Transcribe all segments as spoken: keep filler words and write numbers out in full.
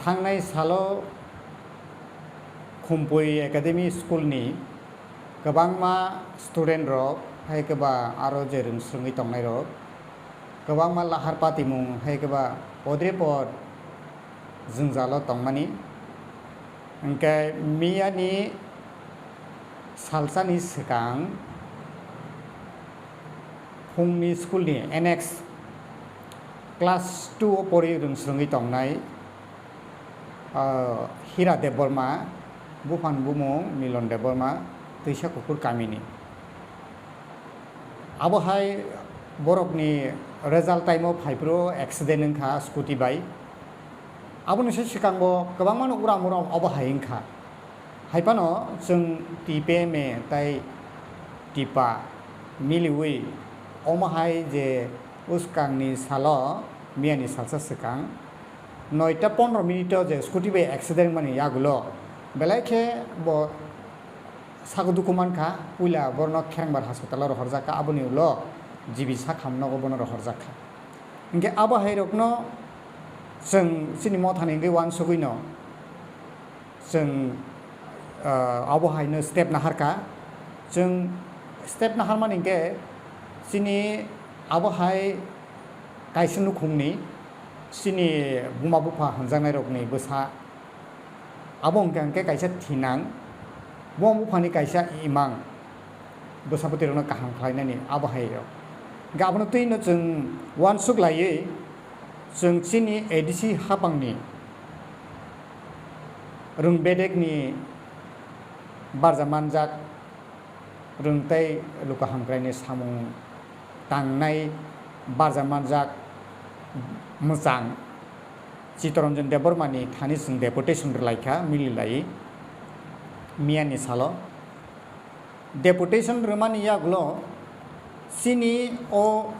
Thangnai salo Khumpui Academy School ni kwbangma student rok, hai khe ba aro je rwng swrwngwi tongnai rok, kwbangma lahar patimung hai khe ba podre pod jwngjalo tongmani. Hwnkhe miyani salsani swkang phungni school ni N X class two o pori rwng swrwngwi tongnai, ah, Hira Debbarma, buphang bumung Milon Debbarma, Twisa Kukur kamini. Abo hai borokni result time o phaiphuru accident wngkha scooty bai. Aboni se swkang bo kwbangmano uram uram obo hai wngkha. Hai phano chwng T P M A tei Tipa miliwi omo hai je bwskangni salo miyani salsa swkang noita pondro minute o je scooty bai accident wngmani yagulo belai khe bo sago dukhu mankha, puila borokno Kherengbar hospital o rohorjak kha, aboni ulo G B Sakham nogo bono rohorjak kha. Hinkhe abo hai rokno chwng chini mothani wngwi uansugwino chwng, ah, abo haino step naharkha. Chwng step naharmani hinkhe chini abo hai kaisa nukhungni chini buma bupha hwnjaknairokni bwsa. Abo hwnkha hwnkhe kaisa thinang, buma buphani kaisa imang, bwsaphutirokno kaham khlainani abo hai rok. Hwnkhe abono twino chwng uansuk laiwi chwng chini A D C haphangni rwng bedekni barja manjak rwng tei luku hamkraini samung tangnai barja manjak mwchang Chittaranjan Debbarmani thani chwng deputation rwlaikha mililaiwi miyani salo. Deputation rwmani yagulo chini o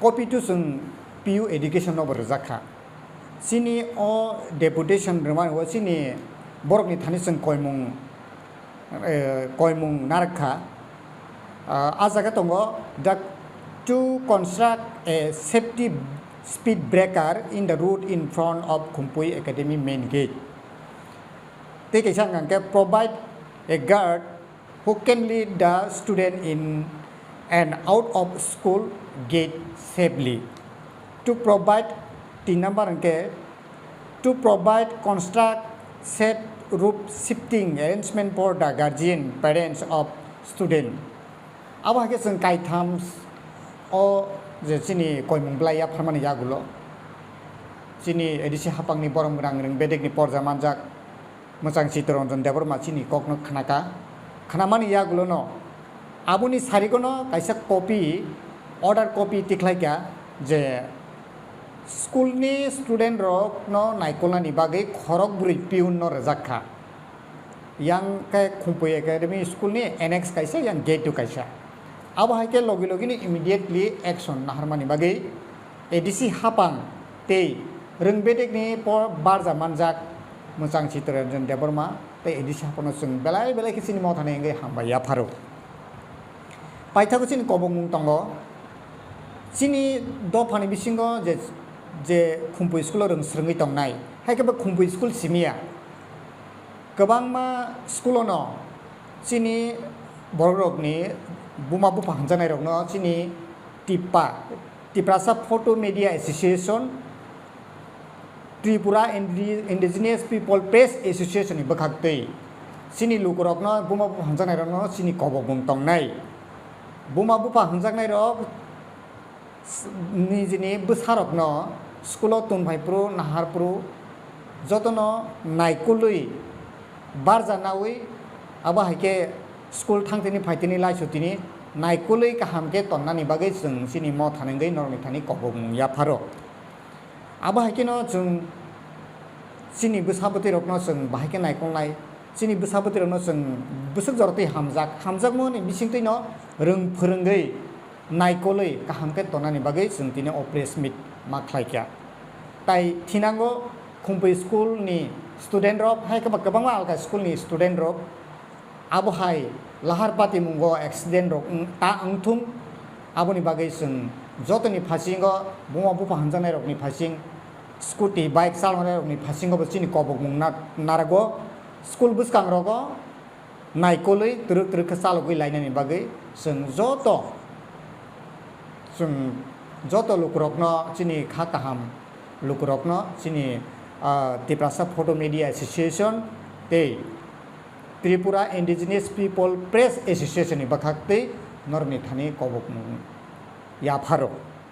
copy to chwng P U education nobo rwjak kha. Chini o deputation rwmani o chini borokni thani chwng koimung, eh, koimung narwk kha. Ah, a jaga tongo, the, to construct a safety speed breaker in the road in front of Khumpui Academy main gate. Tei kaisa hwnkha hwnkhe, provide a guard who can lead the student in and out of school gate safely. To provide, tin number hwnkhe, to provide construct shed roof shifting arrangement for the guardian parents of student. Abo hai khe chwng kaitham o je chini koimung belai yapharmani yagulo chini A D C haphangni borom gwnang rwng bedekni porja manjak mwchang Chittaranjan Debbarma chini kokno khnaka. Khnamani yagulono aboni sarigono kaisa copy, order copy tikhlaikha je school ni student rokno naikolnani bagwi khorok bwrwi peon no rwjak kha. Yang khe Khumpui Academy School ni annex kaisa, yang gate o kaisa. Abo hai khe logi logi ni immediately action naharmani bagwi A D C haphang tei rwng bedekni por barja manjak mwchang Chittaranjan Debbarma tei A D C haphangno chwng belai belai khe chini mothani wngwi hambai yapharo. Paithago chini kobokmung tongo. Chini dophani bisingo je, je Khumpui school o rwng swrwngwi tongnai, hai khe bo Khumpui school simiya. Kwbangma school-ono chini borokrokni buma bupha hwnjaknairokno chini TIPPA, Tiprasa Photo Media Association, Tripura Indi-, Indigenous People Press Association ni bwkhaktwi chini lukurokno buma bupha hwnjaknairokno chini kobokmung tongnai. Buma bupha hwnjaknairok s-, nijini bwsarokno school-o tun phai phuru, nahar phuru, jotono naikolwi barja naui, abo hai khe school thang tini phai tini laisu tini naikolwi kaham khe tonnani bagwi chwng chini motha nungwi norokni thani kobokmung yapharo. Abo hai kheno chwng chini bwsa bwtwi rokno chwng bahai khe naikolnai, chini bwsa bwtwi rokno chwng bwswk jorotwi hamjak, hamjakmani bisingtwino rwng phwrwngwi naikolwi kaham khe tonani bagwi chwng tini o press meet ma khlai kha. Tai thinango Khumpui school ni student rok, hai khe ba kwbangma alka school ni student rok abo hai lahar patimungo accident rok wng-, ta wngthung, aboni bagwi chwng jotoni phasingo buma bupha hwnjaknai rokni phasing scooty, bike chalonai rokni phasingo bo chini kobokmung na-, narago. School bwskangrogo naikolwi twrwk twrwk khe chalogwi lainani bagwi chwng joto, chwng joto lukurokno, chini kha kaham lukurokno chini, ah, Tiprasa Photo Media Association tei Tripura Indigenous People Press Association ni bwkhak twi norokni thani kobokmung yapharo.